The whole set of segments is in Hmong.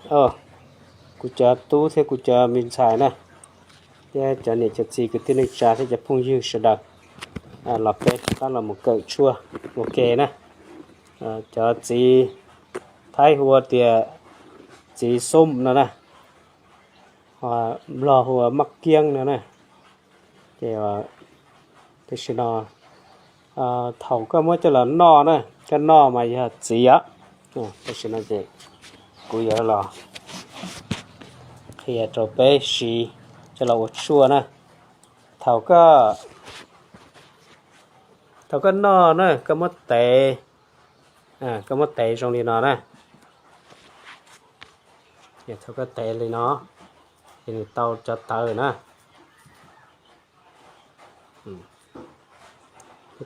Kuv cov tub thiab kuv cov me ntxhais na, thiab cov niam cov txiv kwv tij neej tsa thiab cov phooj ywg sawv daws, los peb rov qab los mus kawm tshuaj ua ke na. Cov txiv Thaib hu ua tias txiv xum no na, Nplog hu ua maj kiab no na. Ces tam sim no thaum koj muab coj los noj na, koj noj mas yog txiv os. Tam sim no ces kuv yuav los qhia rau peb siv coj los ua tshuaj na. Thaum koj, thaum koj noj na, koj muab tev, koj muab tev zoo li no na. Thaum koj tev li no, ces nws tau cov tawv na.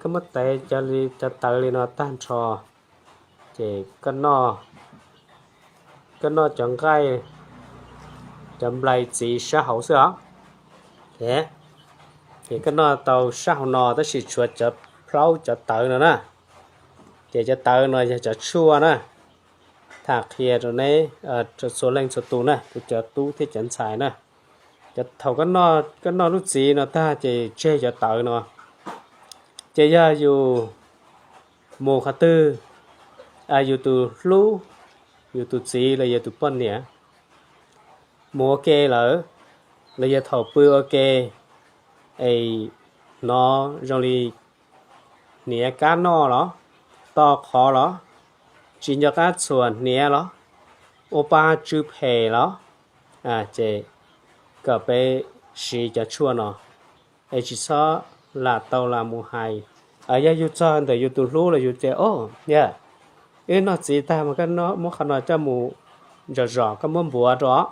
Koj muab tev cov li, cov tawv li no tag nrho, ces koj noj, koj noj cov nqaij, cov nplai txiv sab hauv xwb os. Ces koj noj tau sab hauv no tab sis tshuav cov plaub cov tawv no na. Ces cov tawv no yog cov tshuaj na. Tham qhia rau neb, rau txhua leej txhua tus na, kuv cov tub thiab cov ntxhais na. Thaum koj noj lub txiv no tag ces tseg cov tawv no. Ces yog yus mus qhov twg, yus tus hlub, yus tus txiv los yog tus poj niam mus ua ke lawm, los yog thaum pw ua ke, es hnov zoo li hniav kab noj los, to qhov los, tsis nco qab txhuam hniav los, ua pa tsw phem los, ces kom peb siv cov tshuaj no, es tsis txhob lam tau lam mus hais. Yog yus txog ntawm yus tus hlub los yus tias, o, yog wb noj txiv tag mas koj muab qhov no coj mus zom zom, koj muab npuav rau,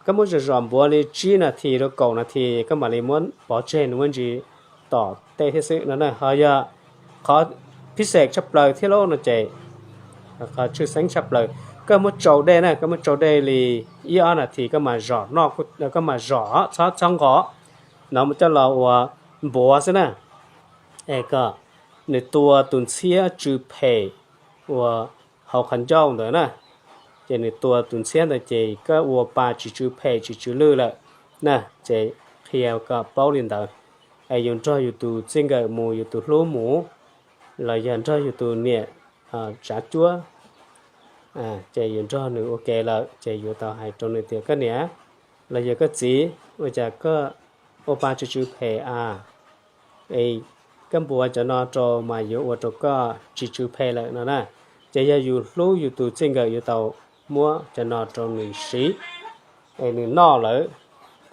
koj muab zom zom npuav li tsib nas this rau kaum nas this, koj mam li muab pov tseg, nws muaj ntsis tom tej thiab xwb no na. Ho yog qhov phij xeem tshaj plaws thiab lauj no ces, qhov tshwj xeeb tshaj plaws, koj muab tsau dej na, koj muab tsau dej li ib ob nas this, koj mam zom, koj mam zom, txhob, txhob nqos, no coj los ua npuav xwb na. Es kom nws tua tus ntxhiab tsw phem uas hauv qhov ncauj ntawd na. Ces nws tua tus ntxhiab ntawd ces koj ua pa tsis tsw phem tsis tsw lwj lawm na. Ces qhia kom paub li ntawd, es yus nrog yus tus txij nkawm mus, yus tus hlub mus, los yog nrog yus tus niam tsav cuab, ces yus nrog nws ua ke lawm ces yuav tau hais rau nws tias, koj niam los yog koj txiv, ua cas koj ua pa tsw tsw phem a? Es koj npuav cov no rau mas yuav ua rau koj tsis tsw phem lawm no na. Ces yog yus hlub yus tus txij nkawm yuav tau muab cov no rau nws siv, es nws noj lawm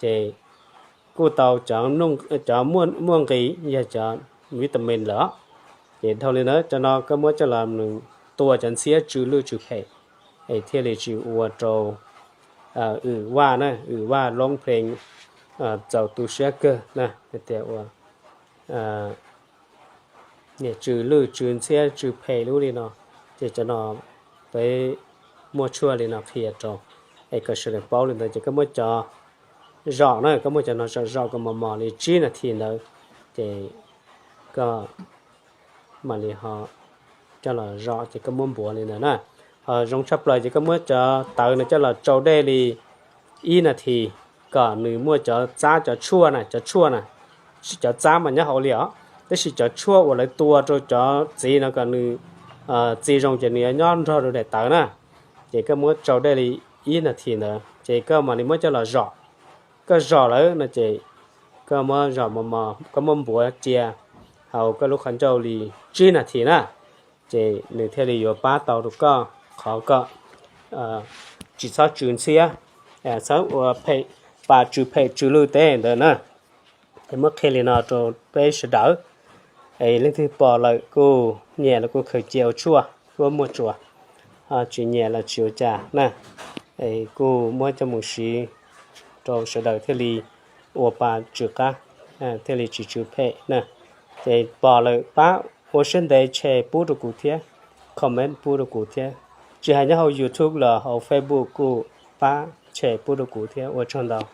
ces kuj tau cov muaj nqis, yog cov vitamin lawm. Ces dhau li ntawd cov no koj muab coj los nws tua cov ntxhiab tsw lwj tsw phem, es thiaj li tsis ua rau wm vaj na, wm vaj loob plees, txaus tu siab kawg na. Hais tias ua niam tsw lwj tsw ntxhiab tsw phem lub li no, ces cov no peb muaj tshuaj li no qhia rau, es kom sawv daws paub li ntawd. Ces koj muab cov zom na, koj muab cov no zom zom kom mos mos li tsib nas this ntawd, ces koj mam li ho coj los zom, ces koj muab npuav li ntawd na. Ho zoo tshaj plaws ces koj muab cov tawv no coj los tsau dej li ib nas this, kom nws muaj cov txab, cov tshuaj na, cov tshuaj na, cov txab mas nyob hauv li os, tab sis cov tshuaj uas lawv tua rau cov txiv no kom nws txi zoo ces nws yuav nyob nrog rau daim tawv na. Ces koj muab tsau dej li ib nas this ntawd ces koj mam li muab coj los zom. Koj zom lawm no ces koj muab zom mos mos, koj muab npuav cia hauv koj lub qhov ncauj li tsib nas this na, ces nws thiaj li yuav pab tau rau koj qhov koj tsis txhob tsw ntxhiab, txhob ua phem, pa tsw phem tsw lwj teb ntawd na. Es muab qhia li no rau peb sawv daws, es leej twg pom lawm kuj nyiam los kuj khaws cia ua tshuaj, kuj muaj tsuas, tsis nyiam los tsis ua cas na. Es kuj muab coj mus siv rau sawv daws thiaj li ua pa tsw qab, thiaj li tsis tsw phem na. Ces pom lawm pab ua siab ntev share pub rau kuv thiab, comment pub rau kuv thiab. Tsis hais nyob hauv YouTube los hauv Facebook kuj pab share pub rau kuv thiab, ua tsaug ntau.